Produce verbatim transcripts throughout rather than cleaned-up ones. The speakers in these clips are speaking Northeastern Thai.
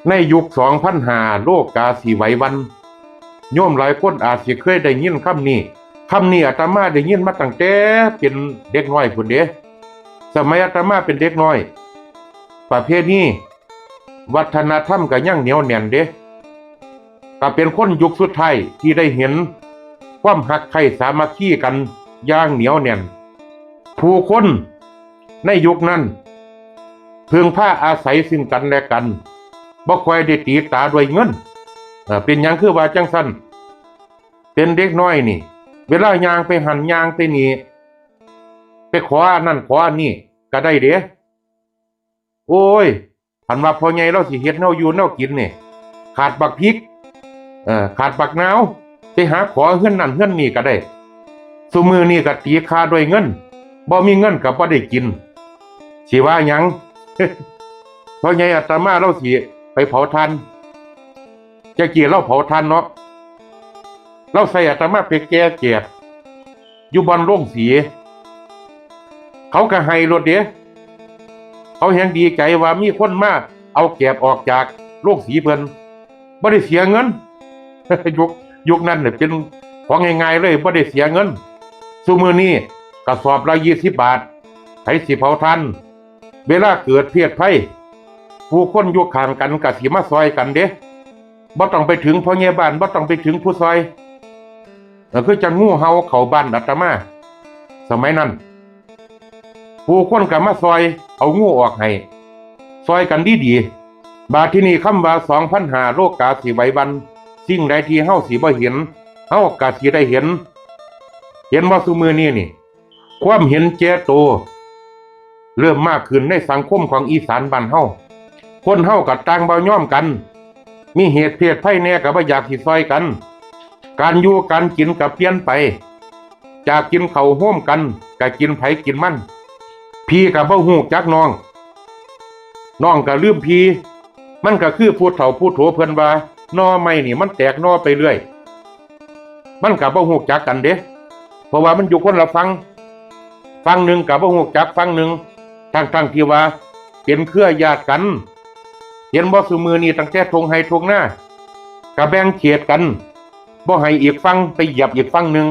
ในยุคสองพันห้า โลกาสิไหวหวั่น โยมหลายคนอาจสิเคยได้ยินคำนี้ คำนี้อาตมาได้ยินมาตั้งแต่เป็นเด็กน้อยพู้นเด้ สมัยอาตมาเป็นเด็กน้อย ประเพณีวัฒนธรรมก็ยังเหนียวแน่นเด้ ก็เป็นคนยุคสุดท้ายที่ได้เห็นความฮักใคร่สามัคคีกันอย่างเหนียวแน่น ผู้คนในยุคนั้นพึ่งพาอาศัยซึ่งกันและกัน บ่ค่อยได้ตีตาด้วยเงิน เอ่อ เป็นหยังคือว่าจั่งซั้น เป็นเด็กน้อยนี่ เวลาย่างไปหั้นย่างไปนี่ ไปขออันนั้นขออันนี้ก็ได้เด้ โอ้ย คันว่าพ่อใหญ่ลาวสิเฮ็ดแนวอยู่แนวกินนี่ ขาดบักพริก เอ่อ ขาดบักนาว ไปหาขอเฮือนนั่นเฮือนนี่ก็ได้ ซุมื้อนี้ก็ตีค่าด้วยเงิน บ่มีเงินก็บ่ได้กิน สิว่าหยัง พ่อใหญ่อาตมาลาวสิไปเผาถ่าน แต่กี้ลาวเผาถ่านเนาะ ลาวใส่อาตมาไปแก่แกบอยู่บ่อนโรงสี เขาก็ให้โลดเด้ เขาแฮงดีใจว่ามีคนมาเอาแกบออกจากโรงสีเพิ่น บ่ได้เสียเงิน ยุค ยุคนั้นเนี่ยเป็นของง่ายๆเลย บ่ได้เสียเงิน ซุมื้อนี้กระสอบละยี่สิบบาท ไผสิเผาถ่าน เวลาเกิดเพศภัย ผู้คนอยู่ข้างกันก็สิมาซอยกันเด้ บ่ต้องไปถึงพ่อใหญ่บ้าน บ่ต้องไปถึงผู้ซอย เออ คือจั่งงูเห่าเข้าบ้านอาตมา สมัยนั้น ผู้คนก็มาซอยเอางูออกให้ ซอยกันดีๆ บาดทีนี้คำว่าสองพันห้า โลกาสิไหวหวั่น สิ่งใดที่เฮาสิบ่เห็น เฮาก็สิได้เห็น เห็นบ่ซุมื้อนี้นี่ ความเห็นแก่โต เริ่มมากขึ้นในสังคมของอีสานบ้านเฮา คนเฮาก็ต่างบ่ยอมกัน มีเหตุเพศภัยแหน่ก็บ่อยากสิซอยกัน การอยู่การกินก็เปลี่ยนไป จากกินข้าวโฮมกันก็กินไผกินมัน พี่ก็บ่ฮู้จักน้อง น้องก็ลืมพี่ มันก็คือผู้เฒ่าผู้โถเพิ่นว่า หน่อไม้นี่มันแตกหน่อไปเรื่อย มันก็บ่ฮู้จักกันเด้ เพราะว่ามันอยู่คนละฝั่ง ฝั่งหนึ่งก็บ่ฮู้จักฝั่งหนึ่ง ทั้งๆที่ว่าเป็นเครือญาติกัน เห็นบ่ซุมื้อนี้ตั้งแต่ท่งไฮ่ท่งนา ก็แบ่งเขตกัน บ่ให้อีกฝั่งไปเหยียบอีกฝั่งหนึ่ง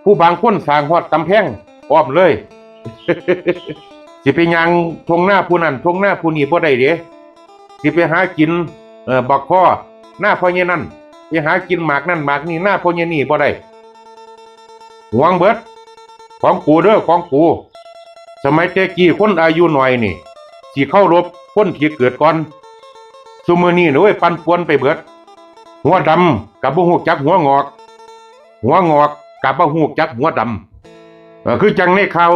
ผู้บางคนสร้างฮอดกำแพงอ้อมเลย สิไปย่างท่งนาผู้นั้นท่งนาผู้นี้บ่ได้เด้ สิไปหากิน เอ่อ บักข้อ นาพ่อใหญ่นั่น ไปหากินหมากนั่นหมากนี่ นาพ่อใหญ่นี่บ่ได้ หวงเบิด ของกูเด้อ ของกู สมัยแต่กี้คนอายุน้อยนี่ สิเคารพคนที่เกิดก่อน ซุมื้อนี้นี่เว้ย ปั่นป่วนไปเบิด หัวดำก็บ่ฮู้จักหัวงอก หัวงอกก็บ่ฮู้จักหัวดำ เอ่อ คือจั่งในข่าว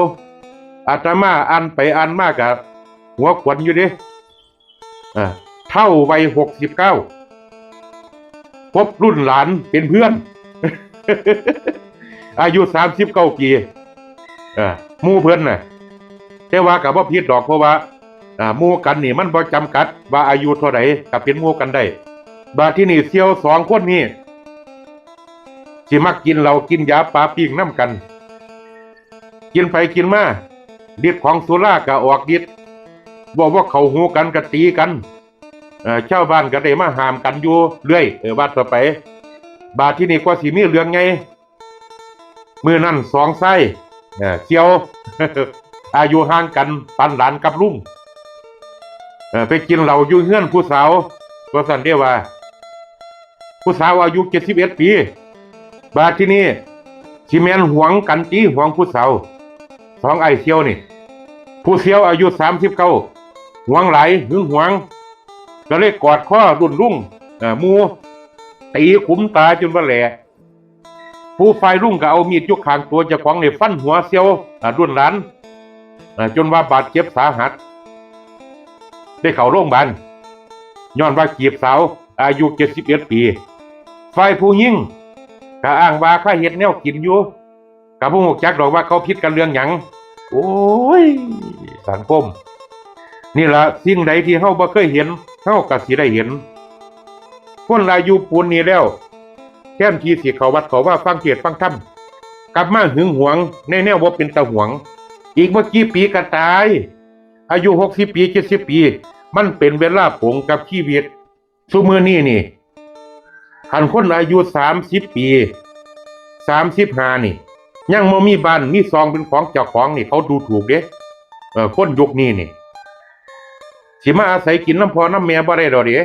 อาตมาอ่านไปอ่านมาก็หัวขวัญอยู่เด้ เอ่อ เฒ่าวัยหกสิบเก้า พบรุ่นหลานเป็นเพื่อน อายุสามสิบเก้าปี เอ่อ หมู่เพิ่นน่ะ แต่ว่าก็บ่ผิดดอก เพราะว่า อ่า หมู่กันนี่มันบ่จำกัดว่าอายุเท่าใดก็เป็นหมู่กันได้ บาดทีนี้เสี่ยวสองคนนี้ สิมักกินเหล้ากินยาปาปิ้งนำกัน กินไปกินมา ฤทธิ์ของสุราก็ออกฤทธิ์ เว้าบ่เข้าหูกันก็ตีกัน เอ่อ ชาวบ้านก็ได้มาห้ามกันอยู่เรื่อย เออ ว่าต่อไป บาดทีนี้กว่าสิมีเรื่องใหญ่ มื้อนั้นสองชาย เอ่อ เสี่ยว อายุห่างกันปานหลานกับลุง เอ่อ ไปกินเหล้าอยู่เฮือนผู้สาว ว่าซั่นเด้ว่า ผู้สาวอายุเจ็ดสิบเอ็ดปี บาดทีนี้สิแม่นหวงกันติ หวงผู้สาว สองอ้ายเสี่ยวนี่ ผู้เสี่ยวอายุสามสิบเก้า หวงหลาย หึงหวง ก็เลยกอดคอรุ่นลุง เอ่อ หมู่ ตีขุมตาจนว่าแหล่ ผู้ฝ่ายลุงก็เอามีดอยู่ข้างตัวเจ้าของนี่ฟันหัวเสี่ยว อ่า รุ่นหลาน อ่า จนว่าบาดเจ็บสาหัส ได้เข้าโรงพยาบาล ย้อนว่าจีบสาวอายุเจ็ดสิบเอ็ดปี ฝ่ายผู้หญิงก็อ้างว่าเขาเฮ็ดแนวกินอยู่ ก็บ่ฮู้จักดอกว่าเขาผิดกันเรื่องหยัง โอ้ย สังคม นี่ล่ะ สิ่งใดที่เฮาบ่เคยเห็น เฮาก็สิได้เห็น คนอายุปูานนี้แล้ว แทนที่สิเข้าวัดเข้าวาฟังเทศน์ฟังธรรม กลับมาหึงหวงในแนวบ่เป็นตาหวง อีกบ่กี่ปีก็ตาย อายุหกสิบปี เจ็ดสิบปี มันเป็นเวลาป๋งกับชีวิต ซุมื้อนี้นี่ คันคนอายุสามสิบปี สามสิบห้านี่ ยังบ่มีบ้านมีซองเป็นของเจ้าของนี่ เขาดูถูกเด้ เออ คนยุคนี้นี่ สิมาอาศัยกินนำพ่อนำแม่บ่ได้ดอกเด้